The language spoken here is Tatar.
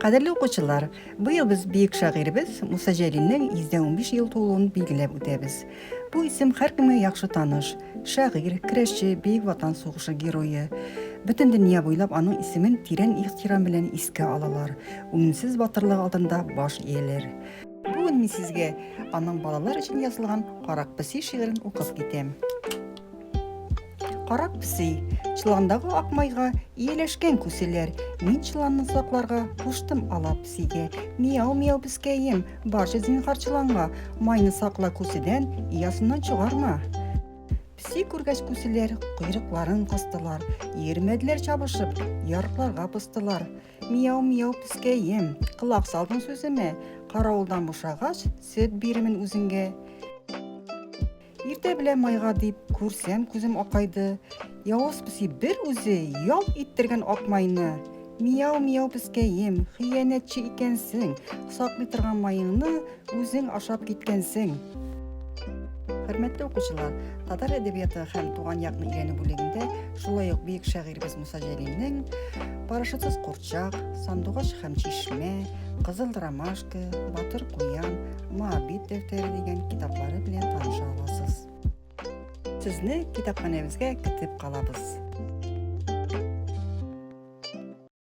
Кадерле укучылар, быел без бөек шагыйребез Муса Җәлилнең 115 ел тулуын билгеләп үтәбез. Бу исем һәркемгә яхшы таныш. Шагыйрь, көрәшче, Бөек Ватан сугышы герое. Бөтен дөнья буйлап аның исемен тирән ихтирам белән искә алалар, үлемсез батырлыгы алдында баш ияләр. Бүген мин сезгә аның балалар өчен язылган Карак песи шигырен укып китәм. Карак песи, чоландагы ак майга ияләшкән күселәр. Мин чоланны сакларга куштым ала песигә. Мияу, мияу, пескәем, барчы зинһар чоланга, майны сакла күседән, оясыннан чыгарма. Песи күргәч күселәр койрыкларын кыстылар, йөрмәделәр чабышып, ярыкларга постылар. Мияу, мияу, пескәем, колак салдың сүземә, каравылдан бушагач, сөт бирермен үзеңгә. Иртә белән майга дип, күрсәм, күзем акайды. Явыз песи бер үзе ялт иттергән ак майны. Мияу, мияу, пескәем, хыянәтче икәнсең, саклый торган маеңны үзең ашап киткәнсең. Хөрмәтле укучылар, татар әдәбияты һәм туган якны өйрәнү бүлегендә шулай ук бөек шагыйребез Муса Җәлилнең Парашютсыз курчак, Сандугач һәм чишмә, Кызыл ромашка, Батыр куян, Моабит дәфтәре дигән китаплары белән таныша аласыз. Сезне китапханәбезгә көтеп калабыз.